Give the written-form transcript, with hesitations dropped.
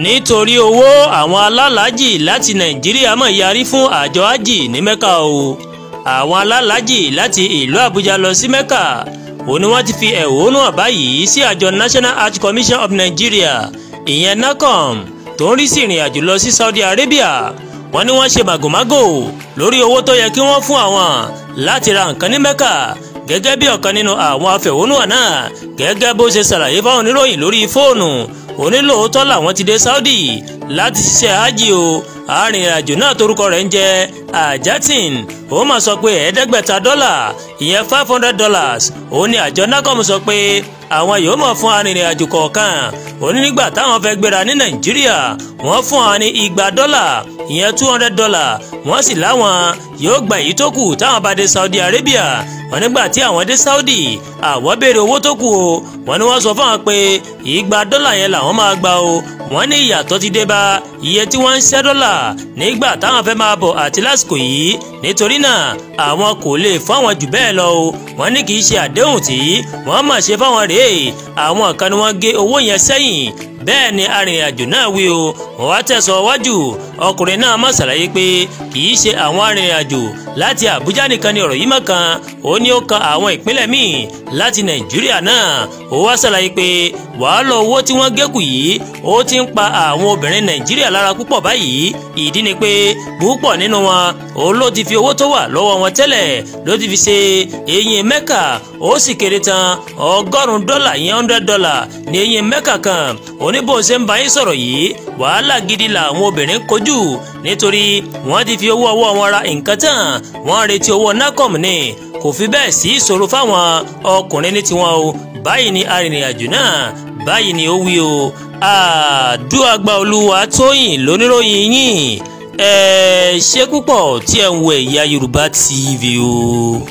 Nítorí owó àwọn alálàájì láti Nàìjíríà mọ̀ yarí fún àjọ ájì ní Mẹ́kà o. Àwọn alálàájì láti ìlú Àbújá lọ sí Mẹ́kà òun ni wọ́n ti fi ẹ̀hónú hàn báyìí sí àjọ National Hajj Commission of Nigeria, ìyẹn NACOM, tó ń rí sí ìrìn àjò lọ sí Saudi Arabia. Wọ́n ní wọ́n ṣe màgòmágò lórí owó tó yẹ kí wọ́n fún àwọn láti ra nǹkan ní Mẹ́kà, gẹ́gẹ́ bí ọ̀kan nínú àwọn afẹ̀hónúhàn náà gẹ́gẹ́ bó ṣe ṣàlàyé fáwọn oníròyìn lórí fóònù. Onílòótọ́ làwọn ti dé Saudi láti ṣiṣẹ́ hajj o. Arìnrìnàjò náà torúkọ rẹ̀ ń jẹ́ Ajatin, ó máa sọ pé $500, ìyẹn $500, òun ni àjọ NACOM sọ pé àwọn yóò mọ̀ fún arìnrìnàjò kọ̀ọ̀kan. Ó ní nígbà táwọn fẹ́ gbéra ní Nàìjíríà, wọ́n fún àwọn ní $200, ìyẹn $200, wọ́n sì láwọn yóò gba èyí tó kù táwọn bá dé Saudi Arabia. Wọ́n nígbà tí àwọn dé Saudi, àwọn béèrè owó tó kù o. Wọ́n ní wọ́n sọ fún àwọn pé $20 yẹn làwọn máa gbà o. Wọ́n ní ìyàtọ̀ ti dé bá iye tí wọ́n ń ṣẹ́ dọ́là nígbà táwọn fẹ́ máa bọ̀ àti lásìkò yìí, nítorí náà àwọn kò lè fáwọn jù bẹ́ẹ̀ lọ o. Wọ́n ní kì í ṣe àdéhùn tí wọ́n máa ṣe fáwọn rèé, àwọn kan ni wọ́n gé owó yẹn sẹ́yìn. Bẹ́ẹ̀ ni arìnrìnàjò náà wí o. Wọ́n wá tẹ̀sán wájú ọkùnrin náà má ṣàlàyé pé kì í ṣe àwọn arìnrìnàjò láti Àbújá nìkan ni ọ̀rọ̀ yìí mọ̀ kan, ó ní ó kan àwọn ìpínlẹ̀ míì láti Nàìjíríà náà. Ó wá ṣàlàyé pé wàhálà owó tí wọ́n gé kù yìí ó ti ń pa àwọn obìnrin Nàìjíríà lára púpọ̀ báyìí. Ìdí ni pé púpọ̀ nínú wọn òun ló ti fi owó tó wà lọ́wọ́ wọn tẹ́lẹ̀ ló ti fi ṣe eyín Mẹ́kà, ó sì kéré tán $100, ìyẹn $100 ní eyín Mẹ́kà kan. Oníbò ṣe ń bá yín sọ̀rọ̀ yìí, wàhálà gidi làwọn obìnrin kojú nítorí wọ́n ti fi owó ọwọ́ wọn ra nǹkan tán, wọ́n retí owó NACOM ni. Kò fi bẹ́ẹ̀ sí ìṣòro fáwọn ọkùnrin ní tiwọn o. Báyìí ni arìnrìnàjò náà, báyìí ni ó wí o. Àdúràgbà Olúwatóyìn lóníròyìn yín. Ẹ ṣé púpọ̀ tí ẹ ń wo Ẹ̀yà Yorùbá TV o.